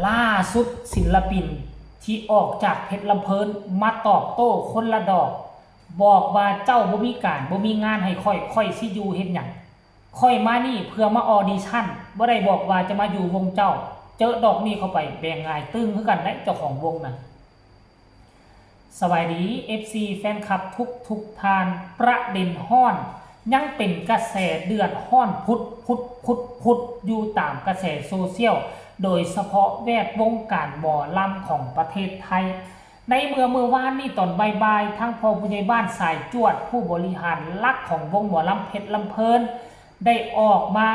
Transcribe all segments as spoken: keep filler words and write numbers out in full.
ล่าสุดศิลปินที่ออกจากเพชรลำเพลินมาตอบโต้คนละดอก บอกว่าเจ้าบ่มีการบ่มีงานให้ข้อย ข้อยสิอยู่เฮ็ดหยัง ข้อยมานี่เพื่อมาออดิชั่น บ่ได้บอกว่าจะมาอยู่วงเจ้า เจอดอกนี้เข้าไปแบ่งหงายตึ้งคือกันเด้เจ้าของวงนะ สบายดีเอฟซีแฟนคลับทุกทุกท่าน ประเด็นฮ้อนยังเป็นกระแสเดือดฮ้อนพุดพุดพุดพุดอยู่ตามกระแสโซเชียล โดยเฉพาะแวดวงการหมอลำของประเทศไทย ในเมื่อเมื่อวานนี้ตอนบ่ายๆ ทั้งพ่อผู้ใหญ่บ้านสายจวดผู้บริหารหลักของวงหมอลำเพชรลำเพลิน ได้ออกมา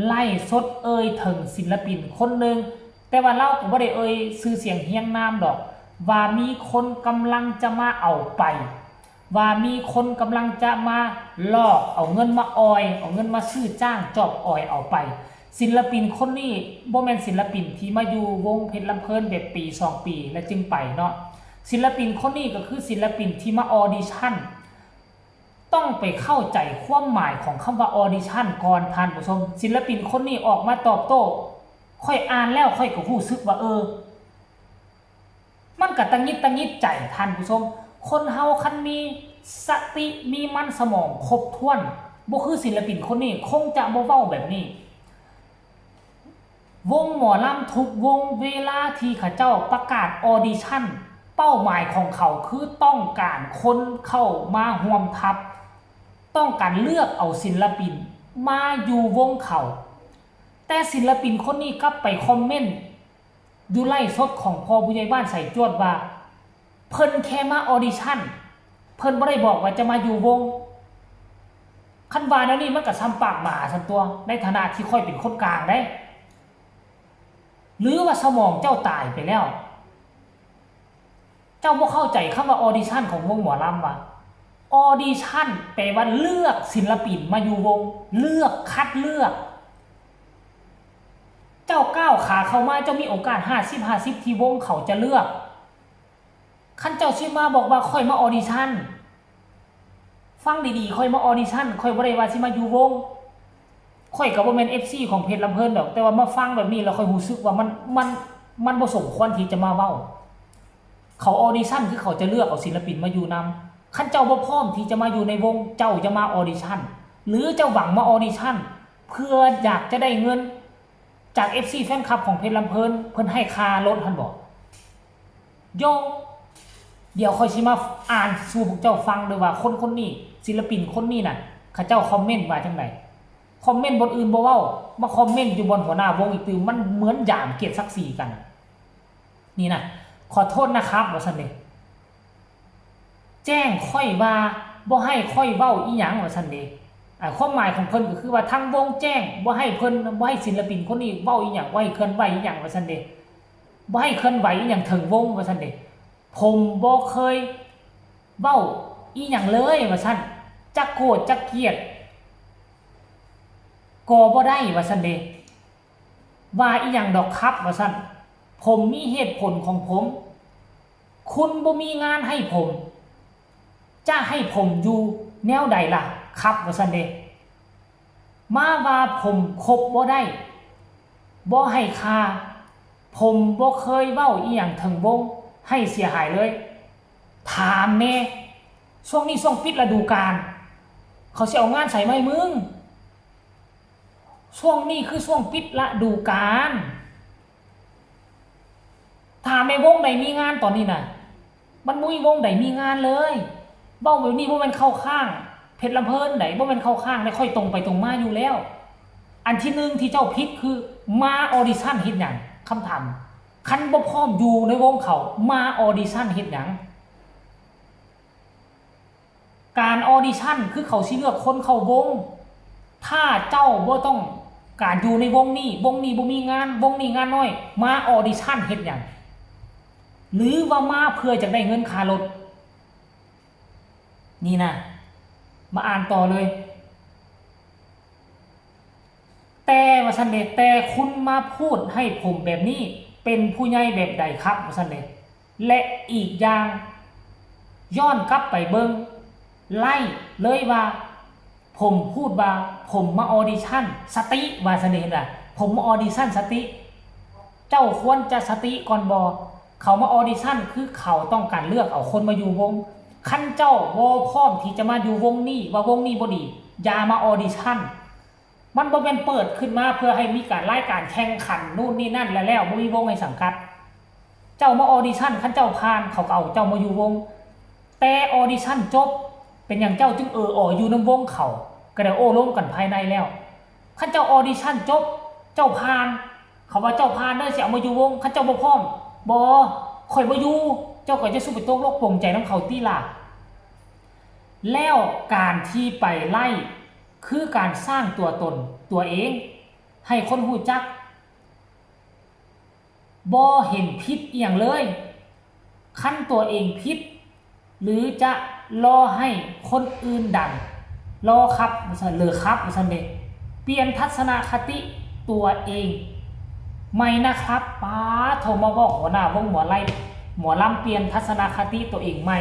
ไลฟ์สดเอ่ยถึงศิลปินคนหนึ่ง แต่ว่าลาวก็บ่ได้เอ่ยชื่อเสียงเฮียงนามดอก ว่ามีคนกำลังจะมาเอาไป ว่ามีคนกำลังจะมาหลอกเอาเงินมาออย เอาเงินมาซื้อจ้างจอบออยเอาไป ศิลปินคนนี้บ่แม่นศิลปินที่มาอยู่วงเพชรลำเพลินแบบปีสองปีแล้วจึงไปเนาะ ศิลปินคนนี้ก็คือศิลปินที่มาออดิชั่น ต้องไปเข้าใจความหมายของคำว่าออดิชั่นก่อนท่านผู้ชม ศิลปินคนนี้ออกมาตอบโต้ ข้อยอ่านแล้วข้อยก็รู้สึกว่า เออ มันก็ตังหงิดตังหงิดใจท่านผู้ชม คนเฮาคันมีสติมีมันสมองครบถ้วน บ่คือศิลปินคนนี้คงจะบ่เว้าแบบนี้ วงหมอลำทุกวงเวลาที่เขาเจ้าประกาศออดิชั่น เป้าหมายของเขาคือต้องการคนเข้ามาร่วมทัพ ต้องการเลือกเอาศิลปินมาอยู่วงเขา แต่ศิลปินคนนี้กลับไปคอมเมนต์อยู่ไลฟ์สดของพ่อผู้ใหญ่บ้านสายจวดว่า เพิ่นแค่มาออดิชั่น เพิ่นบ่ได้บอกว่าจะมาอยู่วง คันว่าแนวนี้มันก็ส่ำปากหมาซั่นตั๊ว ในฐานะที่ข้อยเป็นคนกลางเด้ หรือว่าสมองเจ้าตายไปแล้ว เจ้าบ่เข้าใจคำว่าออดิชั่นของวงหมอลำวะ ออดิชั่นแปลว่าเลือกศิลปินมาอยู่วง เลือกคัดเลือก เจ้าก้าวขาเข้ามา เจ้ามีโอกาสห้าสิบห้าสิบที่วงเขาจะเลือก คันเจ้าสิมาบอกว่าข้อยมาออดิชั่น ฟังดีๆ ข้อยมาออดิชั่น ข้อยบ่ได้ว่าสิมาอยู่วง ข้อยก็บ่แม่นเอฟซีของเพชรลำเพลินดอก แต่ว่ามาฟังแบบนี้แล้วข้อยรู้สึกว่ามัน มัน มันบ่สมควรที่จะมาเว้า เขาออดิชั่นคือเขาจะเลือกเอาศิลปินมาอยู่นำ คันเจ้าบ่พร้อมที่จะมาอยู่ในวง เจ้าจะมาออดิชั่น หรือเจ้าหวังมาออดิชั่น เพื่ออยากจะได้เงิน จากเอฟซีแฟนคลับของเพชรลำเพลิน เพิ่นให้ค่ารถหั่นบ่ โย เดี๋ยวข้อยสิมาอ่านสู่พวกเจ้าฟังเด้อว่าคนคนนี้ ศิลปินคนนี้น่ะ เขาเจ้าคอมเมนต์ว่าจั่งใด คอมเมนต์บ่อนอื่นบ่เว้า มาคอมเมนต์อยู่บ่อนหัวหน้าวงอีกตื่ม มันเหมือนหยามเกียรติศักดิ์ศรีกัน นี่นะ ขอโทษนะครับ ว่าซั่นเด้ แจ้งข้อยว่าบ่ให้ข้อยเว้าอีหยัง ว่าซั่นเด้ อ่า ความหมายของเพิ่นก็คือว่าทางวงแจ้งบ่ให้เพิ่น บ่ให้ศิลปินคนนี้เว้าอีหยัง บ่ให้เคลื่อนไหวอีหยัง ว่าซั่นเด้ บ่ให้เคลื่อนไหวอีหยังเถิงวง ว่าซั่นเด้ ผมบ่เคยเว้าอีหยังเลย ว่าซั่น จักโกรธจักเกลียดก็บ่ได้ ว่าซั่นเด้ ว่าอีหยังดอกครับ ว่าซั่น ผมมีเหตุผลของผม คุณบ่มีงานให้ผม จะให้ผมอยู่แนวใดล่ะครับ ว่าซั่นเด้ มาว่าผมคบบ่ได้ บ่ให้ค่า ผมบ่เคยเว้าอีหยังเถิงวงให้เสียหายเลย ถามแน่ ช่วงนี้ช่วงปิดฤดูกาล เขาสิเอางานใสมาให้มึง ช่วงนี้คือช่วงปิดฤดูกาล ถามแน่วงใดมีงานตอนนี้น่ะ มันบ่มีวงใดมีงานเลย เว้าแบบนี้บ่แม่นเข้าข้างเพชรลำเพลินใด บ่แม่นเข้าข้างใด ข้อยตรงไปตรงมาอยู่แล้ว อันที่หนึ่งที่เจ้าผิดคือมาออดิชั่นเฮ็ดหยัง คำถาม คันบ่พร้อมอยู่ในวงเขา มาออดิชั่นเฮ็ดหยัง การออดิชั่นคือเขาสิเลือกคนเข้าวง ถ้าเจ้าบ่ต้องการอยู่ในวงนี้ วงนี้บ่มีงาน วงนี้งานน้อย มาออดิชั่นเฮ็ดหยัง หรือว่ามาเพื่อจะได้เงินค่ารถ นี่นะ มาอ่านต่อเลย แต่ว่าซั่นเด้ แต่คุณมาพูดให้ผมแบบนี้ เป็นผู้ใหญ่แบบใดครับ ว่าซั่นเด้ และอีกอย่าง ย้อนกลับไปเบิ่งไลฟ์เลยว่า ผมพูดว่า ผมมาออดิชั่นสติ ว่าซั่นเด้ เห็นบ่ ผมมาออดิชั่นสติ เจ้าควรจะสติก่อนบ่ เขามาออดิชั่นคือเขาต้องการเลือกเอาคนมาอยู่วง คันเจ้าบ่พร้อมที่จะมาอยู่วงนี้ ว่าวงนี้บ่ดี อย่ามาออดิชั่น มันบ่แม่นเปิดขึ้นมาเพื่อให้มีการรายการแข่งขันนู่นนี่นั่นแล้วแล้วบ่มีวงให้สังกัด เจ้ามาออดิชั่น คันเจ้าผ่านเขาก็เอาเจ้ามาอยู่วง แต่ออดิชั่นจบ เป็นหยังเจ้าจึงเอออออยู่นำวงเขา ก็ได้โอ้ลมกันภายในแล้ว คันเจ้าออดิชั่นจบ เจ้าผ่าน เขาว่าเจ้าผ่านเด้อสิเอามาอยู่วง คันเจ้าบ่พร้อม บ่ ข่อยบ่อยู่ เจ้าก็จะสู้ไปตกลกปลงใจนำเขาติล่ะ แล้วการที่ไปไล่ คือการสร้างตัวตนตัวเอง ให้คนฮู้จัก บ่เห็นผิดอีหยังเลย คันตัวเองผิด หรือจะรอให้คนอื่นดัง รอครับว่าซั่น เลอครับว่าซั่นเด้ เปลี่ยนทัศนคติตัวเองใหม่นะครับ ป๊าดโทรมาบอกหัวหน้าวงหมอไล่ หมอลำเปลี่ยนทัศนคติตัวเองใหม่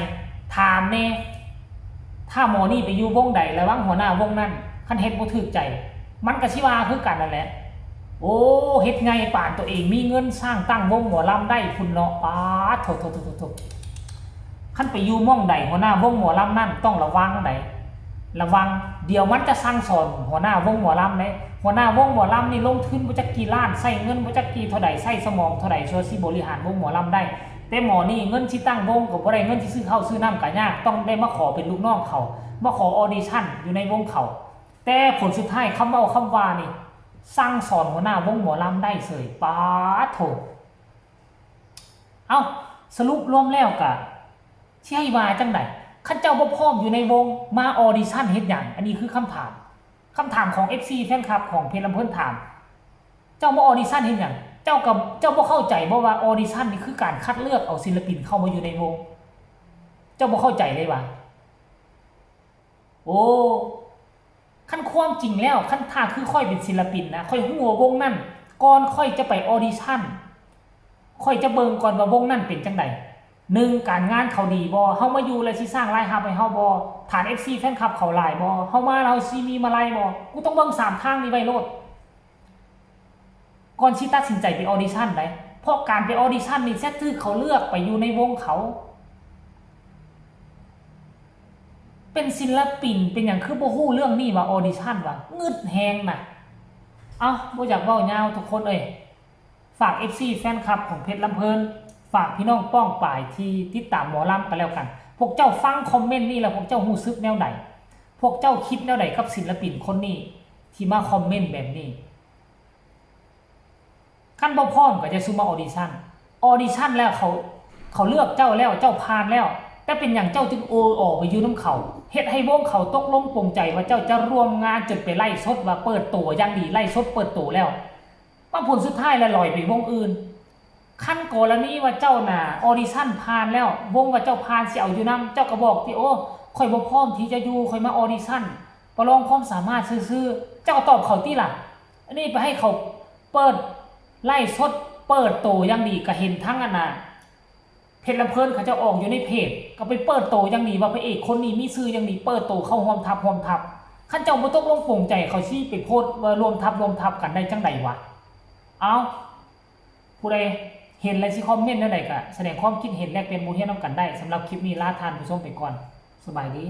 ถามแน่ ถ้าหมอนี่ไปอยู่วงใด ระวังหัวหน้าวงนั้น คันเฮ็ดบ่ถูกใจ มันก็สิว่าคือกันนั่นแหละ โอ้ เฮ็ดไงปานตัวเองมีเงินสร้างตั้งวงหมอลำได้พุ้นเนาะ ป๊าดโถ โถ โถ โถ โถ คันไปอยู่หม่องใด หัวหน้าวงหมอลำนั่นต้องระวังใด ระวัง เดี๋ยวมันจะสั่งสอนหัวหน้าวงหมอลำเด้ หัวหน้าวงหมอลำนี่ลงทุนบ่จักกี่ล้าน ใช้เงินบ่จักกี่เท่าใด ใช้สมองเท่าใด ชั่วสิบริหารวงหมอลำได้ แต่หมอนี่เงินสิตั้งวงก็บ่ได้ เงินสิซื้อข้าวซื้อน้ำก็ยาก ต้องได้มาขอเป็นลูกน้องเขา มาขอออดิชั่นอยู่ในวงเขา แต่ผลสุดท้ายคำเว้าคำว่านี่ สั่งสอนหัวหน้าวงหมอลำได้เสย ป๊าดโถ เอ้า สรุปรวมแล้วกะ สิให้ว่าจั่งใด คันเจ้าบ่พร้อมอยู่ในวง มาออดิชั่นเฮ็ดหยัง อันนี้คือคำถาม คำถามของ เอฟซี แฟนคลับของเพชรลำเพลินถาม เจ้ามาออดิชั่นเฮ็ดหยัง เจ้ากับ เจ้าบ่เข้าใจบ่ว่าออดิชั่นนี่คือการคัดเลือกเอาศิลปินเข้ามาอยู่ในวง เจ้าบ่เข้าใจเลยว่า โอ้ คันความจริงแล้ว คันถ้าคือข้อยเป็นศิลปินนะ ข้อยฮู้ว่าวงนั้น ก่อนข้อยจะไปออดิชั่น ข้อยจะเบิ่งก่อนว่าวงนั้นเป็นจั่งใด หนึ่ง การงานเขาดีบ่ เฮามาอยู่แล้วสิสร้างรายรับให้เฮาบ่ ฐาน เอฟซี แฟนคลับเขาหลายบ่ เฮามาแล้วเฮาสิมีมาลัยบ่ กูต้องเบิ่งสามทางนี้ไว้โลด ก่อนสิตัดสินใจไปออดิชั่นได้ เพราะการไปออดิชั่นนี่แซกถืกเขาเลือกไปอยู่ในวงเขา เป็นศิลปินเป็นหยังคือบ่ฮู้เรื่องนี้ว่าออดิชั่นวะ งึดแฮงนะ เอ้า บ่อยากเว้ายาวทุกคนเอ้ย ฝาก เอฟซี แฟนคลับของเพชรลำเพลิน ฝากพี่น้องป้องปายที่ติดตามหมอลำกันแล้วกัน พวกเจ้าฟังคอมเมนต์นี้แล้วพวกเจ้ารู้สึกแนวใด พวกเจ้าคิดแนวใดกับศิลปินคนนี้ที่มาคอมเมนต์แบบนี้ คันบ่พร้อมก็จะซุมมาออดิชั่น ออดิชั่นแล้วเขา เขาเลือกเจ้าแล้ว เจ้าผ่านแล้ว แต่เป็นหยังเจ้าจึงเออออกไปอยู่นำเขา เฮ็ดให้วงเขาตกลงปลงใจว่าเจ้าจะร่วมงานจนไปไลฟ์สดว่าเปิดตัวอย่างดี ไลฟ์สดเปิดตัวแล้ว มาผลสุดท้ายแล้วลอยไปวงอื่น คันกรณีว่าเจ้าน่ะออดิชั่นผ่านแล้ว วงว่าเจ้าผ่านสิเอาอยู่นำ เจ้าก็บอกติ โอ้ ข้อยบ่พร้อมที่จะอยู่ ข้อยมาออดิชั่น ประลองความสามารถซื่อๆ เจ้าก็ตอบเขาติล่ะ อันนี้ไปให้เขาเปิดไลฟ์สดเปิดตัวอย่างดี ก็เห็นทั้งอันน่ะ เพชรลำเพลินเขาเจ้าออกอยู่ในเพจ ก็ไปเปิดตัวอย่างดีว่าพระเอกคนนี้มีชื่ออย่างดี เปิดตัวเข้าร่วมทัพร่วมทัพ คันเจ้าบ่ตกลงปลงใจเขาสิไปโพสต์ว่าร่วมทัพร่วมทัพกันได้จั่งใดวะ เอ้า ผู้ใดเห็นแล้วสิคอมเมนต์แนวใดก็แสดงความคิดเห็นแลกเปลี่ยนบทเรียนนำกันได้ สำหรับคลิปนี้ลาท่านผู้ชมไปก่อน สบายดี